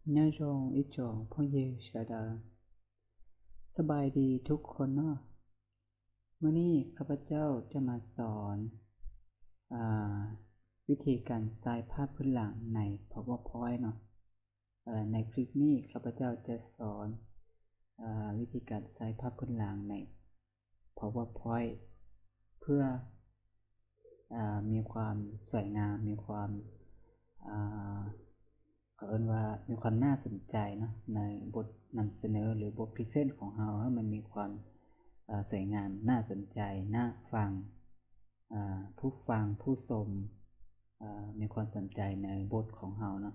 안녕하세요, 이쪽朋友小的. ສະບາຍດີທຸກຄົນເນາະ. ມື້ນີ້ຂ້າພະເຈົ້າຈະມາສອນ ອາ ວິທີການໃສ່ພາບພື້ນຫຼັງໃນ PowerPoint ເນາະ. ເອີ ໃນຄລິບນີ້ຂ້າພະເຈົ້າຈະສອນ ເອີ ວິທີການໃສ່ພາບພື້ນຫຼັງໃນ PowerPoint ເພື່ອ ເອີ ມີຄວາມສວຍງາມ, ມີຄວາມ ເອີ ເຂົາເອີ້ນວ່າມີຄວາມໜ້າສົນໃຈເນາະ ໃນບົດນຳສະເໜີ ຫຼື ບົດພຣີເຊັນຂອງເຮົາ ໃຫ້ມັນມີຄວາມ ເອີ ສວຍງາມ, ໜ້າສົນໃຈ, ໜ້າຟັງ, ເອີ ຜູ້ຟັງ, ຜູ້ຊົມ ເອີ ມີຄວາມສົນໃຈໃນບົດຂອງເຮົາເນາະ.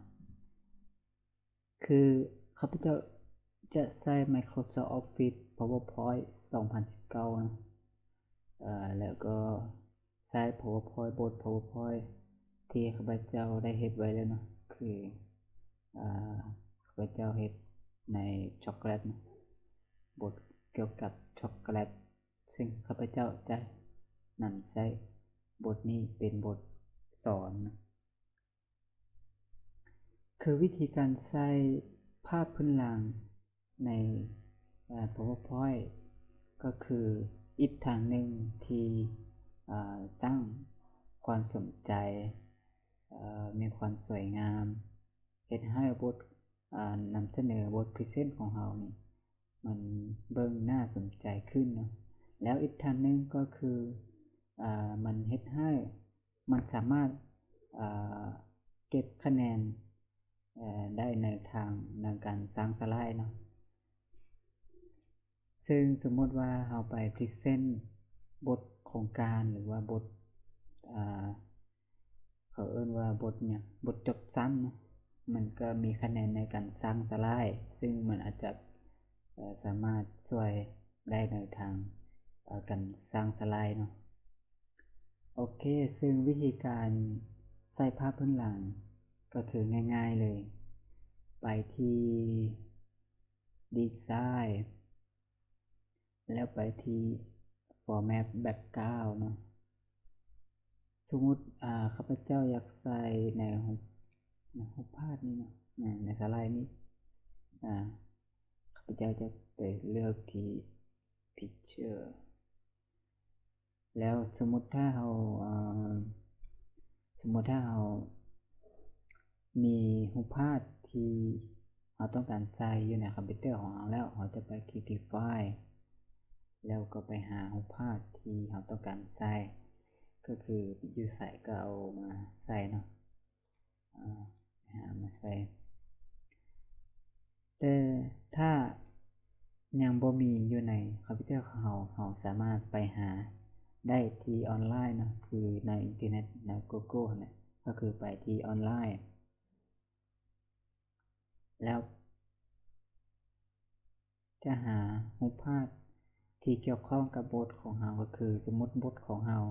ຄືຂ້າພະເຈົ້າຈະໃຊ້ Microsoft Office PowerPoint ສອງພັນສິບເກົ້າເນາະ ເອີ ແລ້ວກໍໃຊ້ PowerPoint ບົດ PowerPoint ທີ່ຂ້າພະເຈົ້າໄດ້ເຮັດໄວ້ແລ້ວເນາະ ຄື ເອີ ຂ້າພະເຈົ້າເຮັດໃນ Chocolate ເນາະ ບົດກ່ຽວກັບ Chocolate ເຊິ່ງຂ້າພະເຈົ້າຈະນຳໃຊ້ບົດນີ້ເປັນບົດສອນເນາະ. ຄືວິທີການໃສ່ພາບພື້ນຫຼັງໃນ ເອີ PowerPoint ກໍຄືອີກທາງໜຶ່ງທີ່ ເອີ ສ້າງຄວາມສົນໃຈ, ເອີ ມີຄວາມສວຍງາມ, ເຮັດໃຫ້ບົດ ເອີ ນຳສະເໜີ, ບົດພຣີເຊັນຂອງເຮົານີ້ ມັນເບິ່ງໜ້າສົນໃຈຂຶ້ນເນາະ. ແລ້ວອີກທາງໜຶ່ງກໍຄື ເອີ ມັນເຮັດໃຫ້ ມັນສາມາດ ເອີ ເກັບຄະແນນ ເອີ ໄດ້ໃນທາງ ໃນການສ້າງສະໄລເນາະ. ເຊິ່ງສົມມຸດວ່າເຮົາໄປພຣີເຊັນບົດໂຄງການ ຫຼືວ່າບົດ ເອີ ເຂົາເອີ້ນວ່າບົດຫຍັງ ບົດຈົບຊັ້ນເນາະ, ມັນກໍມີຄະແນນໃນການສ້າງສະໄລ, ເຊິ່ງມັນອາດຈະ ເອີ ສາມາດຊ່ວຍໄດ້ໃນທາງ ເອີ ການສ້າງສະໄລເນາະ. ໂອເຄ, ເຊິ່ງວິທີການໃສ່ພາບພື້ນຫຼັງກໍຄືງ່າຍໆເລີຍ, ໄປທີ່ Design ແລ້ວໄປທີ່ Format Background ເນາະ. ສົມມຸດ ອາ ຂ້າພະເຈົ້າຢາກໃສ່ໃນຮູບ ໃນຮູບພາບນີ້ເນາະ ອາ ໃນສະໄລນີ້ ອາ ຂ້າພະເຈົ້າຈະໄປເລືອກທີ່ Picture. ແລ້ວສົມມຸດຖ້າເຮົາ ເອີ ສົມມຸດຖ້າເຮົາມີຮູບພາບທີ່ເຮົາຕ້ອງການໃສ່ຢູ່ໃນຄອມພິວເຕີຂອງເຮົາແລ້ວ, ເຮົາຈະໄປທີ່ Define ແລ້ວກໍໄປຫາຮູບພາບທີ່ເຮົາຕ້ອງການໃສ່, ກໍຄືຢູ່ໃສກໍເອົາມາໃສ່ເນາະ. ອາ ຫາມາໃສ່. ແຕ່ຖ້າຍັງບໍ່ມີຢູ່ໃນຄອມພິວເຕີຂອງເຮົາ, ເຮົາສາມາດໄປຫາໄດ້ທີ່ອອນລາຍເນາະ, ຄືໃນອິນເຕີເນັດ, ໃນ Google ຫັ້ນແຫຼະ, ກໍຄືໄປທີ່ອອນລາຍ ແລ້ວ ຈະຫາຮູບພາບທີ່ກ່ຽວຂ້ອງກັບບົດຂອງເຮົາ, ກໍຄືສົມມຸດບົດຂອງເຮົາ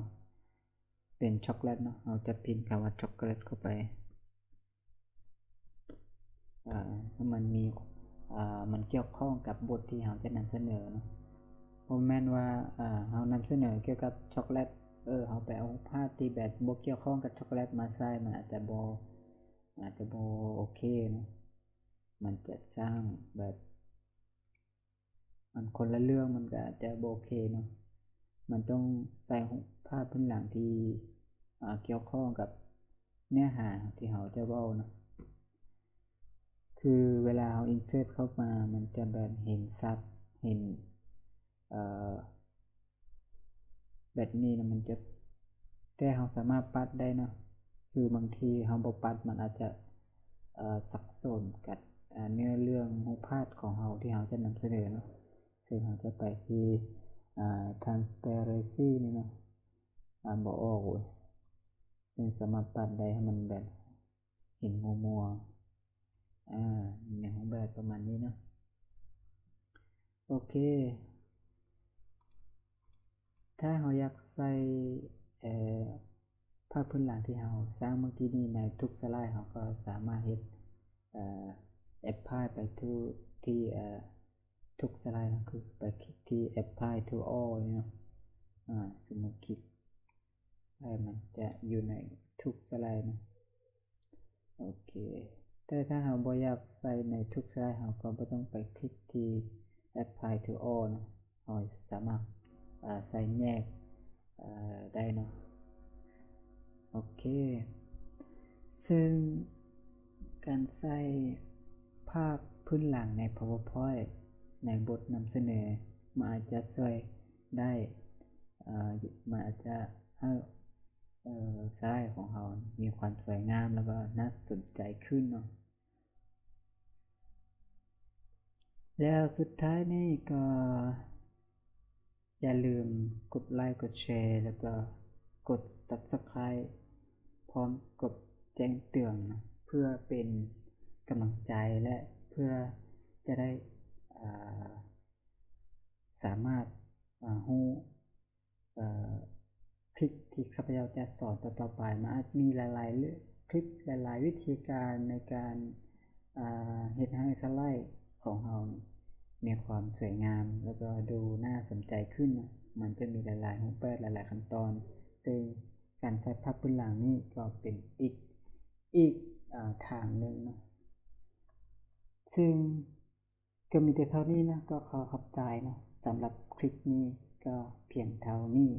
ເປັນ Chocolate ເນາະ, ເຮົາຈະພິມຄຳວ່າ Chocolate ເຂົ້າໄປ ເອີ ໃຫ້ມັນມີ ເອີ ມັນກ່ຽວຂ້ອງກັບບົດທີ່ເຮົາຈະນຳສະເໜີເນາະ. ບໍ່ແມ່ນວ່າ ເອີ ເຮົານຳສະເໜີກ່ຽວກັບ Chocolate ເອີ ເຮົາໄປເອົາຮູບພາບທີ່ແບບບໍ່ກ່ຽວຂ້ອງກັບ Chocolate ມາໃສ່, ມັນອາດຈະບໍ່ ອາດຈະບໍ່ໂອເຄເນາະ, ມັນຈະສ້າງແບບ ມັນຄົນລະເລື່ອງ, ມັນກໍອາດຈະບໍ່ໂອເຄເນາະ. ມັນຕ້ອງໃສ່ຮູບພາບພື້ນຫຼັງທີ່ ອາ ກ່ຽວຂ້ອງກັບເນື້ອຫາທີ່ເຮົາຈະເວົ້າເນາະ. ຄືເວລາເຮົາ insert ເຂົ້າມາ, ມັນຈະແບບເຫັນຊັດ, ເຫັນ ເອີ ແບບນີ້ນະ ມັນຈະ ແຕ່ເຮົາສາມາດປັດໄດ້ເນາະ, ຄືບາງທີເຮົາບໍ່ປັດ ມັນອາດຈະ ເອີ ສັບສົນກັບ ເອີ ເນື້ອເລື່ອງຮູບພາບຂອງເຮົາທີ່ເຮົາຈະນຳສະເໜີເນາະ. ເຊິ່ງເຮົາຈະໄປທີ່ ເອີ transparency ນີ້ເນາະ, ອ່ານບໍ່ອອກເວີຍ, ເຊິ່ງສາມາດປັດໄດ້ໃຫ້ມັນແບບ ເຫັນມົວໆ ອາ ໃນຮູບແບບປະມານນີ້ເນາະ. ໂອເຄ ຖ້າເຮົາຢາກໃສ່ ເອີ ພາບພື້ນຫຼັງທີ່ເຮົາສ້າງເມື່ອກີ້ນີ້ໃນທຸກສະໄລ, ເຮົາກໍສາມາດເຮັດ ເອີ apply ໄປທຸກທີ່ ເອີ ທຸກສະໄລເນາະ, ຄືໄປຄລິກທີ່ apply to all ນີ້ເນາະ. ອາ ສົມມຸດຄລິກໄປ ມັນຈະຢູ່ໃນທຸກສະໄລເນາະ. ໂອເຄ ແຕ່ຖ້າເຮົາບໍ່ຢາກໃສ່ໃນທຸກສະໄລ ເຮົາກໍບໍ່ຕ້ອງໄປຄລິກທີ່ Apply to All ເນາະ. ເຮົາສາມາດ ເອີ ໃສ່ແຍກ ເອີ ໄດ້ເນາະ. ໂອເຄ ເຊິ່ງການໃສ່ພາບພື້ນຫຼັງໃນ PowerPoint ໃນບົດນຳສະເໜີ ມັນອາດຈະຊ່ວຍໄດ້ ເອີ ມັນອາດຈະໃຫ້ ເອີ ສະໄລຂອງເຮົາມີຄວາມສວຍງາມ ແລ້ວກໍໜ້າສົນໃຈຂຶ້ນເນາະ. ແລ້ວສຸດທ້າຍນີ້ກໍຢ່າລືມກົດໄລ ກົດແຊ ແລ້ວກໍກົດ Subscribe ພ້ອມກົດແຈ້ງເຕືອນ ເພື່ອເປັນກຳລັງໃຈ ແລະ ເພື່ອຈະໄດ້ ເອີ ສາມາດ ເອີ ຮູ້ ເອີ ຄລິກທີ່ຂ້າພະເຈົ້າຈະສອນຕໍ່ໆໄປ. ມັນອາດມີຫຼາຍໆ ຄລິກ ຫຼາຍໆວິທີການໃນການ ເຮັດໃຫ້ສະໄລຂອງເຮົາມີຄວາມສວຍງາມ ແລ້ວກໍດູໜ້າສົນໃຈຂຶ້ນ. ມັນຈະມີຫຼາຍໆຮູບແບບ ຫຼາຍໆຂັ້ນຕອນ, ເຊິ່ງການໃສ່ພາບພື້ນຫຼັງນີ້ກໍເປັນອີກ ອີກ ເອີ ທາງໜຶ່ງເນາະ. ເຊິ່ງ ກໍມີແຕ່ເທົ່ານີ້ນະ, ກໍຂໍຂອບໃຈເນາະ, ສຳລັບຄລິບນີ້ກໍພຽງເທົ່ານີ້.